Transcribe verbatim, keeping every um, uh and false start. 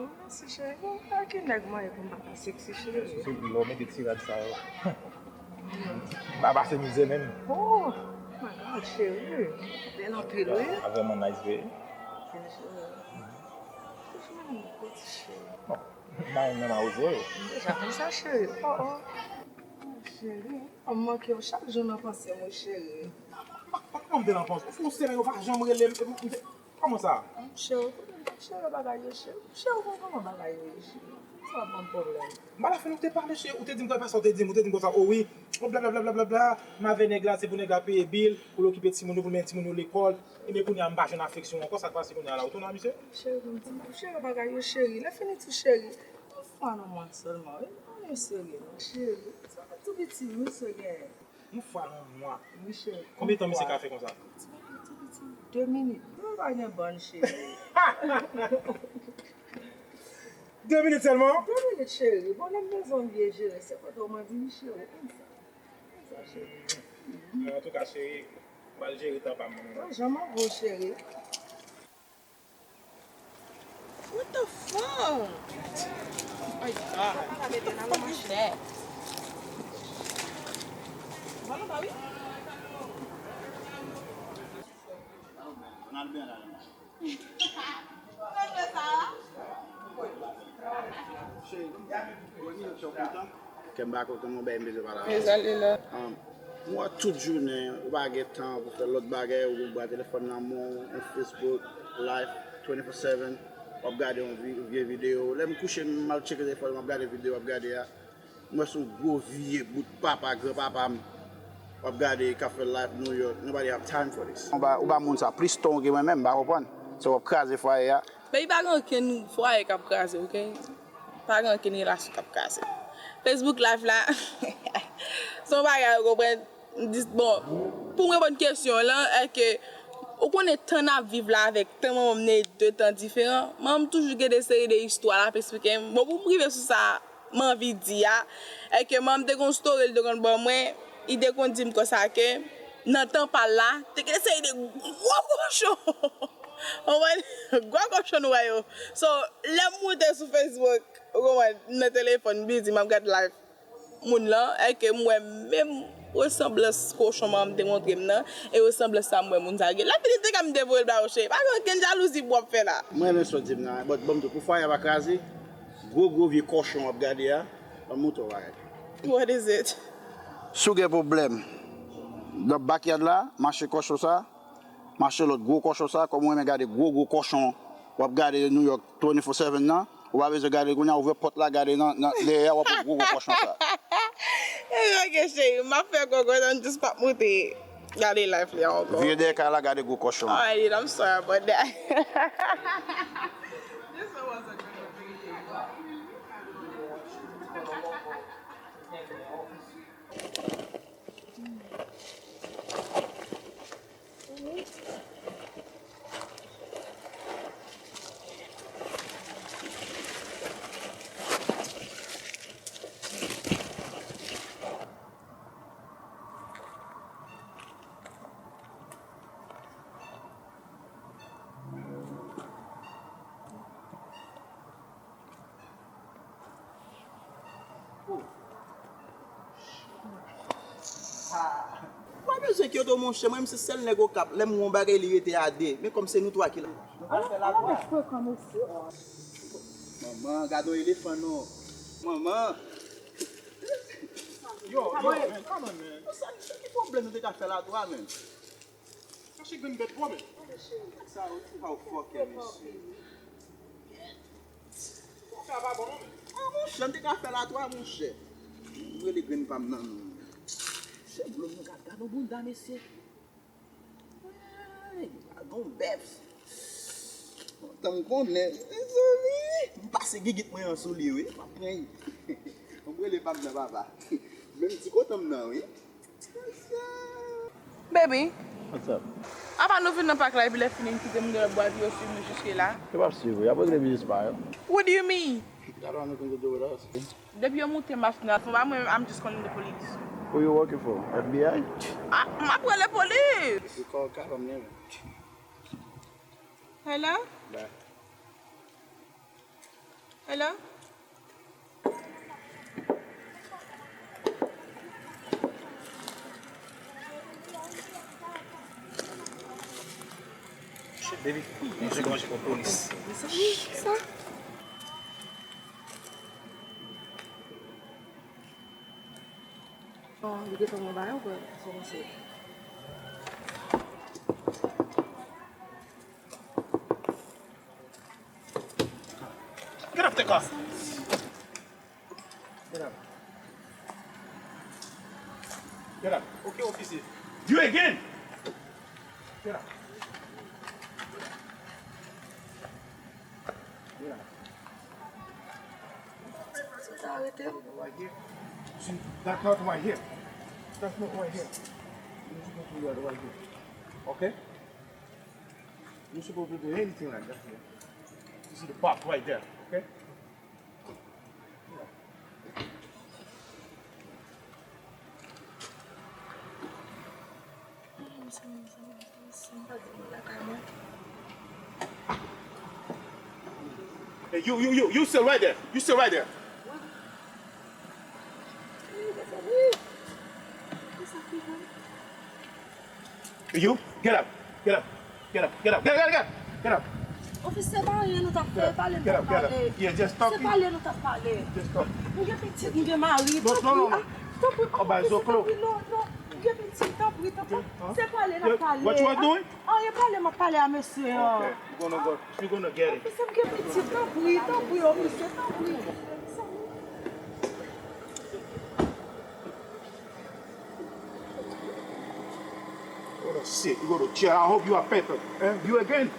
Mèsi, cheri. Bon, a ki nèg mwen ye pou m pa ta seksi, cheri? Sou lè w mete ti rad sa yo. M pa pase mizè menm. Oh my God, cheri. Bèl anpil, wi. A vrèman nice, vre. Cheri. Touche m, piti cheri. Bon, m pa renmen mawozo yo. M deja konn sa, cheri. Oh, oh. Cheri, m manke w chak jou nan panse m, wi, cheri. Pa, pa, pa, pa kòman m te nan panse w? Ou fè yon semèn ou pa janm rele m. Kòman sa? Cheri, cheri, bagay yo, cheri. Cheri, ou konn kòman bagay yo ye, cheri. Sa ap ban m pwoblèm. M pa la fin ou te pale, cheri. Ou te di m konsa, ou te di m, ou te di m konsa, o wi. O blablabla, m avè nèg la, se pou nèg la peye bil, pou l okipe timoun yo, pou l mennen timoun yo lekòl. Ebyen, kounye a, m pa jwenn afeksyon ankò, sa k pase kounye a la? Ou tounen a misye? Cheri, konn di m, cheri, bagay yo, cheri. Lè fini tou, cheri. Yon fwa nan mwa sèlman, wi. Pa yon serye, non. Cheri, sa tou piti, wi, misye genyen. Yon fwa nan mwa. Wi, cheri. Konbyen tan misye ka fè konsa? Ti bagay tou piti. De minit. Nou pa gen bann, cheri. De minit sèlman? De minit, cheri. Bon, lè m bezwen w vye jere, se kote w mwen vini, cheri. Konn sa. Konn sa, cheri. Men, antouka, cheri, m pral jere tan pa m. Mwen janm avè w, cheri. What the fuck? My God. What is that? Cheri, mwen ni yon chòp kontan. Kè m pa kontan, mwen bay m bezwen pale avè w. Mezanmi la. Um, m wè tout jounen, ou pa gen tan pou fè lòt bagay, ou bra telefòn nan men w, yon Facebook, live, twenty-four seven, w ap gade yon vi-, vye videyo. Lè m kouche, m al tcheke telefòn, m ap gade videyo, w ap gade a. M wè se yon gwo vye bout papa, granpapa m, w ap gade, k ap fè live New York. Nobody have time for this. Ou ba, ou ba moun sa plis tan ke mwen menm, m pa konprann. Se w ap kraze fwaye a. Baby, pa gen okenn fwaye k ap kraze, oke? Pa gen okenn relasyon k ap kraze. Facebook Live la, se yon bagay, ou konprann? M di, bon, pou m reponn kesyon w lan, èske ou konnen tan n ap viv la avèk tan manman m nan e de tan diferan? Manman m toujou gen de seri de istwa l ap eksplike m. Bon, pou m rive sou sa, m anvi di a, èske manman m te gen yon story l te konn ban mwen, li te konn di m konsa ke nan tan pa l la, te gen seri de gwo kochon. Ou konprann? Gwo kochon nou wè yo. So, lè m moute sou Facebook, ou konprann, nan telefòn, m di m ap gad live moun lan, èske m wè menm resanblans kochon manman m te montre m nan, e resanblans sa m wè moun sa gen. Lè fini te ka m te voye l ba yo, cheri. Pa gen okenn jalouzi pou w ap fè la. Mwen renmen sa w di m nan, but bon, m di w, pou fwaye a pa kraze, gwo, gwo vye kòchon w ap gade a, ban m montre w bagay. What is it? Si w gen pwoblèm nan backyard la, mache kòchon sa, mache lòt gwo kòchon sa, kòm w renmen gade gwo, gwo kòchon w ap gade New York twenty-four seven nan, ou pa bezwen gade kounye a, ouvè pòt la, gade nan, nan dèyè a, w ap wè gwo, gwo kòchon sa. Ok, cheri, m ap fè kòkòt, m jis p ap moute gade live li a ankò. Vire dèyè kay la, gade gwo kòchon. Alright, I'm sorry about that. This one was a good one. Pa bezwen kyoto, monchè. Mwen menm se sèl nèg Okap. Lè m wè yon bagay, li rete a de. Men kòm se nou twa ki la. Manman, gade yon elefan non. Manman. Yo, yo, man, come on, man. Sa, sa ki pwoblèm nou te ka fè l a twa, man? Chache grenn bèt bwè, men. Sa, ou ti pa ou fòkè, mesye. Fòkè a pa bon, non, men. Ah, monchè, m te ka fè l a twa, monchè. M rele grenn pa m nan, non. Monchè, blòm nan, gad, gad yon bounda, mesye. Hey, gad yon bèf. Tan m konnen, mezanmi. M pase gigit mwen an sou li, wi. M ap pran li. M rele pa m nan, papa. Menm ti kote m nan, wi. Baby. What's up? Apa nou vin nan pak la epi lè fini n kite moun de lòt bwa epi yo swiv nou jiske la? Yo p ap swiv ou, y ap regle biznis pa yo. What do you mean? Y'all don't have nothing to do with us. Depi yo moute m ap nan fon ba mwen, I'm just calling the police. Who you working for? F B I? Ah, m ap rele polis. You call cop, I'm leaving. Hello? Bye. Hello? Baby, manje, manje pou polis. Mezanmi, sa. Bon, li gentan mwen ba yo, bro. Sa kòmanse. Get up the car. Get up. Get up. Okay, officer. You again. Get up. Get up. Right here. See, that not right here. That's not right here. You're supposed to do that right here. Okay? You're supposed to do anything like that here. This is the park right there, okay? Hey, you, you, you, you still right there. You still right there. You, get up. Get up. Get up. Get up. Get up. Get up. Get up. Ofisye, pa anyen nou t ap fè, pale nou t ap pale. Yeah, just talking. Se pale nou t ap pale. Just talk. M gen pitit, m gen mari. No, no, no, no. Tanpri, ah, tanpri, oh, ofisye, tanpri, non, non. M gen pitit, tanpri, tanpri. Se pale n ap pale. What you are doing? Anyen, pale, m ap pale a mesye an. Okay, you gonna go. You gonna get it. Ofisye, m gen pitit, tanpri, tanpri, ofisye, tanpri. What a shit. You go to jail. I hope you are paper. Eh? You again?